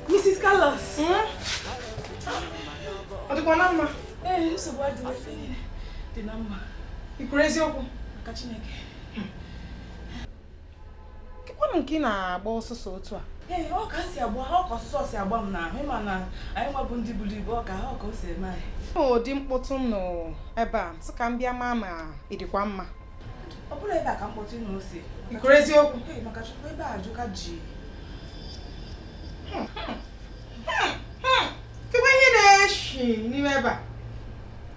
Mrs. Carlos. Ọ dịkwa na mma? Ee, nsogbu adịghị, dị na mma. I kwuru eziokwu? Maka Chineke. Kekwanụ nke ị na-agba ọsụsọ otu a? Ee, ọ ka si agba, ọ ka ọsụsọ si agba m n'ahụ. Ịma na anyị nwa bụ ndị buru ibu, ọ ka ọ ka o si eme anyị. Ụdị mkpọtụ m nọ ebe a, sị ka m bịa maa ma ị dịkwa mma. Ọ bụrụ ebe a ka mkpọtụ ị na ose. I kwuru eziokwu? Ee, maka Chukwu, ebe a ajụka ji. Kekwa ihe na-eshi n'ime ebe a?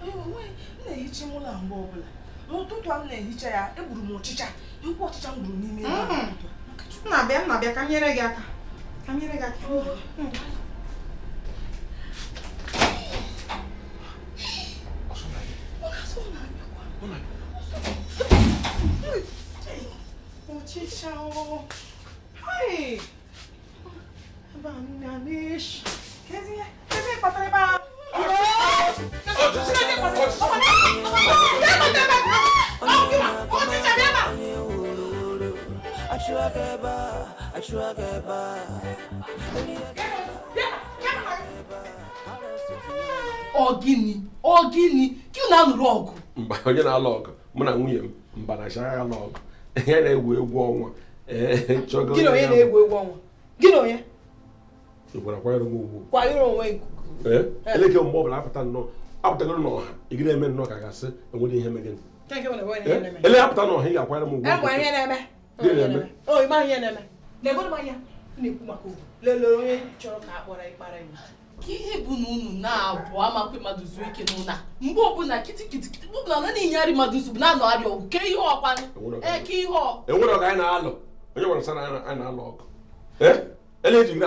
Ee, onwe m na-ehicha ime ụlọ a mgbe ọbụla. N'ụtụtụ a m na-ehicha ya, egburu m ọchịcha. Ekwu ọchịcha m gburu n'ime ebe a n'ụtụtụ a. Maka Chukwu. M na-abịa, m na-abịa, ka m nyere gị aka. Ka m nyere gị aka. Ọ na-asọ ọ na-abịakwa. Ọchịcha o. Hai! Ebe a nne a na-eshi. Kezi ihe, kezi ihe kpatara ebe a? Chineke kpatara. Bịa kpatara ebe a. Ọ gịnwa, ọchịcha bịa ebe a. Bịa, bịa ebe a. Ọ gịnị, ọ gịnị ka unu anụrụ ọgụ? Mba, onye na-alụ ọgụ? Mụ na nwunye m mba na achara alụ ọgụ. Ya na-egwu egwu ọnwa. Ee, chọgo. Gị na onye na-egwu egwu ọnwa? Gị na onye? Ị gwara kwanyere m ugwu. Kwanyere onwe gị. Ee, eleke mgbe ọbụla apụta nnọọ, apụtagoro n'ọha, ị gị na-eme nnọọ ka gasị enwere ihe megịnị. Nke nke bụ na enweghị ihe na-eme. Ele apụta n'ọha, ị ga-akwanyere m ugwu. E nwere ihe na-eme. Gịnị na-eme? O, ị maghị ihe na-eme. Na-egodu m anya. M na-ekwu maka ugwu. Lelee onye chọrọ ka a kpọrọ ịkpara iwu. Ka ihe bụ na unu na-abụ amakwe mmadụ zuo ike n'ụlọ a. Mgbe ọbụla kịtịkịtị, mgbe ọbụla na na-enyegharị mmadụ nsogbu na-anọgharị ọgụ, ka ihe ọkwanụ. Ee, ka ihe ọ Enwere ọgụ anyị na-alụ? Onye gwara sị na anyị na-alụ ọgụ? Ee, ele ejigide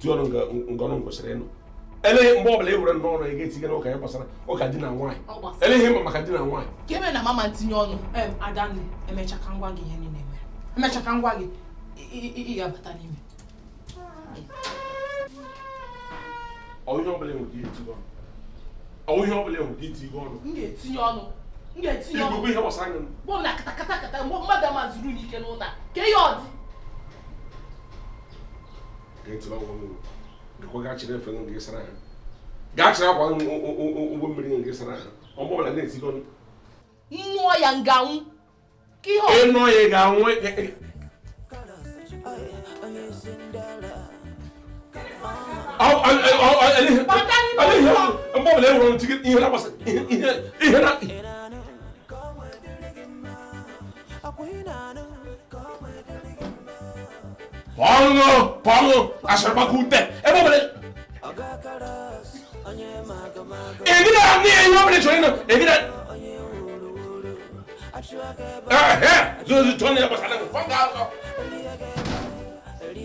ti ọnụ nga ọnụ m kwesịrị ịnụ. Ele mgbe ọbụla e were n'ọrụ, ị ga-etinye n'ụka ya gbasara ụka di na nwaanyị. Ọ gbasara. Ele ihe ma maka di na nwaanyị. Ka eme na mama ntinye ọnụ. Em, Adanne, emecha ka m gwa gị ihe niile mere. Emecha ka m gwa gị, ị ga-abata n'ime. Ọ ihe ọbụla enwere ka itinye ọnụ, ọ ihe ọbụla enwere ka itinye ọnụ. M ga-etinye ọnụ, m ga-etinye ọnụ. Igwugwu ihe gbasara gị. Mgbe ọbụla kata kata kata, mgbe mmadụ ama zuru n'ike n'ụlọ a, ka ihe ọ dị. Ga-etiri ọgwụ ngwụ gakwa, gaa chịrị efe gị sara ha, gaa chịrị akwa ụgbọ mmiri gị sara ha. Ọ mgbe ọbụla na-etinye ọnụ. Nnụọ ya nganwụ, ka ihe ọ Ịnụ ya, ị ga-anwụ. Mgbe ọbụla e nwere ntị ihe na-agbasa ihe ihe na pọṅụ pọṅụ asịrịgbaka ute ebe ọbụla egide anụ ya, ihe ọbụla chọrọ ịnụ egide ehe zozu chọrọ ya gbasara gị ọ ga-azọ.